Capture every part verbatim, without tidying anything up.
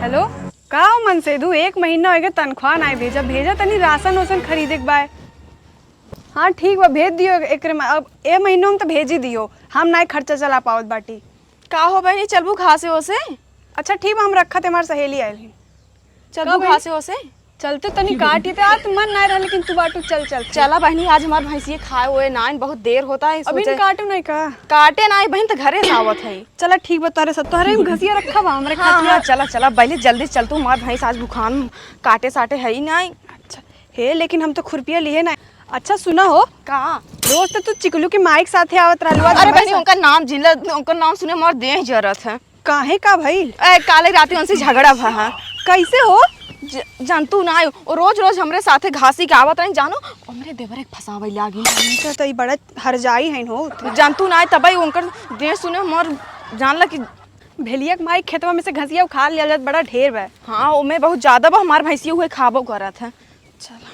हेलो, का हो मनसेधु, एक महीना होइगे तनख्वाह नाहीं भेजा, भेजा तनी राशन ओसन खरीदे के बाय। हाँ ठीक बा, भेज दियो एकरे मा-, अब ए महीनो में तो भेजी दियो, हम नाहीं खर्चा चला पावत बाटी। का हो बहिनी, चलबू घासे ओसे? अच्छा ठीक बा, हम रखत है, हमार सहेली आइल है। चलबू का बहिनी? घासे ओसे? चलते तनी काटी ते, आज मन नाहीं रहा, लेकिन तू बाटू, चल चल। चला बहिनी, आज हमार भैंसिया खाए ओए नाइन, बहुत देर होता है, अभी सोचे काटू नाहीं का? काटे नाहीं बहिन, तो घरे से आवत है। चला ठीक बा, तोहरे सब, तोहरे में घसिया रखा बा, हमरे हाँ, खातिर। हाँ, चला चला, पहले जल्दी चल तू, हमार भैंस आज भुखान काटे साटे है ही नाहीं। अच्छा, हे लेकिन हम तो खुरपिया लिए नाहीं। अच्छा सुना हो, का? रोज तो तू चिकलू के माई के साथे आवत रहलू, आज अरे हमरे बहिनी, साथ उनका नाम जिन ले, उनका नाम सुने हमार देह जरत है। काहे, का भइल? ए, काले राती उनसे झगड़ा भा है। कैसे हो? ज-, जानतू नाहीं, वो रोज रोज हमरे साथे घासी के आवत रही, जानो, हमरे देवरे के फंसावे लागी। तो, तो ई बड़ा हरजाई है हो। जानतू नाहीं, तबई उनकर देह सुने हमार जान ला कि भेलिया के माई खेतवा में से घसिया उखाड़ लिया जात, बड़ा ढेर बा। हाँ, ओमे बहुत ज्यादा बा, हमार भैंसिया उहे खाबो करत है। चला।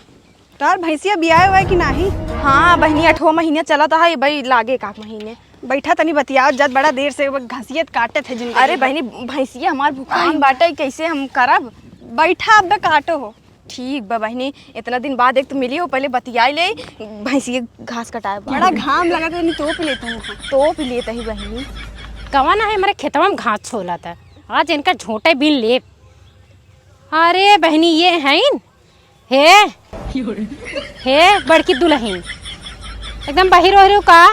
तार भैंसिया बियाए हुआ है कि नाही? हाँ बहिनी, अठवा महीने चलत है भाई, लागे एक आध महीने। बैठा तनी बतियाओ, जब बड़ा देर से वो घसियत काटत है जिनके अरे लिए। बहिनी, भैंसिया हमार भुखान आई। बाटे, कैसे हम करब? बैठा, अब काटो हो। ठीक बा बहिनी, इतना दिन बाद एक तो मिली हो, पहले बतियाई ले, भैंसिया घास कटाए बा। बड़ा घाम लगा, तनी तोप लेते हैं। तोप लेते ही बहिनी। कवन है हमारे खेतवा में घास छोलत है, आज इनका झोंटे बीन लेब। अरे बहिनी, ये हैं? हे, हे, बड़की दुलहिन, एकदम बहिर ओहिर हो का?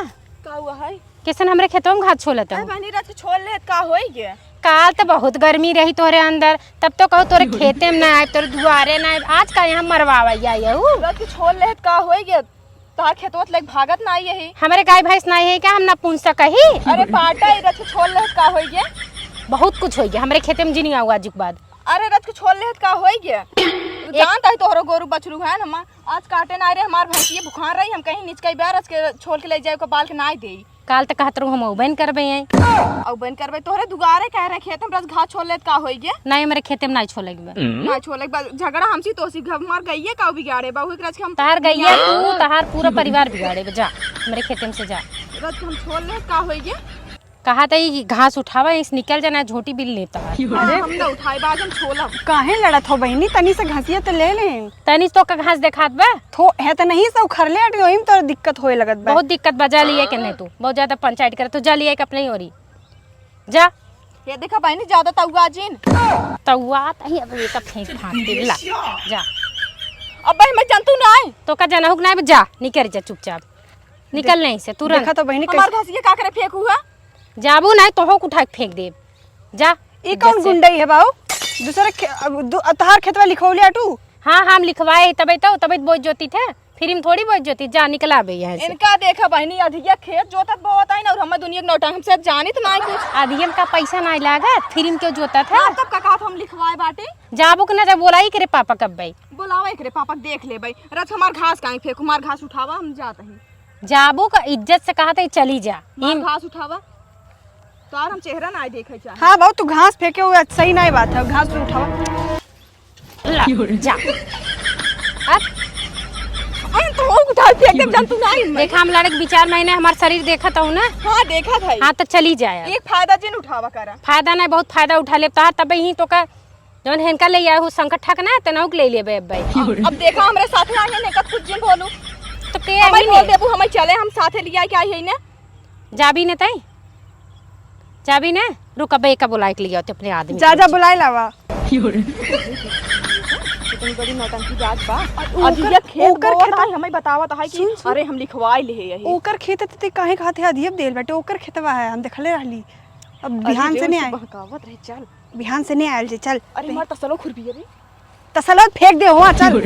का हुआ है? कैसन हमरे खेतवा में घास छोलत अरे हो? बहिनी, रात के छोल लेत का होई गे? काल तो बहुत गर्मी रही तोहरे अंदर, तब तो कहो तोरे खेते में ना आए, तोरे दुआरे ना आए, आज का यहाँ मरवावा आई हूँ? रात के छोल लेत का होई गे? तार खेतवा त लेके भागत ना आई है। हमरे गाय भैंस ना है क्या, हम ना पूछ सकही? अरे पाटा, ई रात के छोल लेत का होई गे? बहुत कुछ होई गे हमरे खेते में, जिनी आऊ आजुक बाद। अरे रच के छोल लेहत का होई गे? तू एक जानत है तोहरो गोरू बछरू है ना, आज काटे ना रे, हमार भैंसिया भुखान रही, हम कहीं निचकई बा रच के छोल के ले जाए, ओकर बाल के नाई देई। काल त कहत रहू हम औबन करबे आई। औबन करबे तोहरे दुआरे कह रहे खेत में रच घास छोल लेत का होई गे? नाई, हमरे खेते में नाई छोले के बा। नाई छोले के बा, झगड़ा हमसी तोसी घर हमार गइये का बिगाड़े बा, ओकरे रच के हम तार गइया बिगाड़े तू, तहार पूरा परिवार बिगाड़े बा, जा हमरे खेते में से जा। रच के हम छोल लेत का होई गे? कहा त ई घास उठावा, इस निकल जाना, झोंटी बिन लेता है। अरे हम ना उठाई बा, आज हम छोलब। काहे लड़त हो बहिनी, तनी से घसिया त ले लेन। तनी से तोका घास देखात बा? थो, है त नहीं से उखर ले, अटी ओहिम तोर दिक्कत होए लगत बा। बहुत दिक्कत बा, जा लिए के नहीं तू, बहुत ज्यादा पंचायत करे, तू जा लिए के अपने ही ओरी। जा। ये देखा बहिनी, ज्यादा तउआ जिन। तउआ तही अब ये सब फेंक फांक दे ला। जा। अब भाई मैं जानतू नाई। तोका जनहुक नाई, जा, निकल जा चुपचाप। निकल नहीं से, तुरंत। देखा तो बहिनी, हमार कैसे घसिया का करे फेंकू है? जाबू नाई, तोहो के उठा के फेंक देब। जा, ई कौन जैसे गुंडई है बाऊ? दूसरे खे-, अब दु-, तहार खेतवा लिखवले अटू? हाँ, हम लिखवाए, तबे तो, तबे तो बोझ जोती थे। फिर हम थोड़ी बोझ जोती, जा, निकला बे यहाँ से। इनका देखा बहिनी, अधिया खेत जोतत बोवत आइन और हमें दुनिया के नौटंकी, हमसे जानित नाई कुछ। अधिया में का पैसा नाई लागत, फिर हम क्यों जोतत है? हाँ, तब का कहत हम लिखवाए बाटी? जाबू के ना, जब बोलाई करे पापा कब बई? बोलावा एकरे पापा के देख लेबे। रच हमार घास काहे फेंकू, हमार घास उठावा, हम जात हई। जाबू का इज्जत से कहत है, चली जा। हमार हिम- घास उठावा। तार हम चेहरा ना देखे चाहे। हाँ बाबू, तू घास फेंके हुए सही नहीं बात है, घास तू उठावा। ला, जा। अब अरे तो उठा फेंक दे, जान तू नहीं। देखा हम लड़क विचार महीने हमार शरीर देखत हूँ ना। हाँ देखत है। हाँ तो चली जाए। एक फायदा जिन उठावा करा। फायदा नहीं, बहुत फायदा उठा ले। तार तबे ही तो का जौन हेनका ले आए हो संकट ठकना, तेनाहू के ले लेबे अब भाई। अब देखा हमरे साथे आए हैं, कब कुछ जिन बोलू। तो के हमें आही बोल ने? देबू, हमें चले, हम साथे ले आए के आई है ने। जाबी ने तई? जाबी ने? रुक, अबे एका बुलाए के लिए आते अपने आदमी जा, के जा, बीच। बुलाए लावा। इतनी बड़ी नौटंकी बात बा। और अब ओकर, ये खेत ओकर बोवत खेत आई, हमें बतावत है कि सुन, सुन। अरे हम लिखवाए ले यही। ओकर खेत ते काहे खाते हदियब देल बाटे, ओकर खेतवा है, हम देखले रहली। अब अरे बिहान से रे, नहीं उनसे आए। बहकावत रहे, चल। बिहान से नहीं आयल जे, चल। अरे मार तसलो खुरपी रे। तसलो फेंक दे हुआ, चल।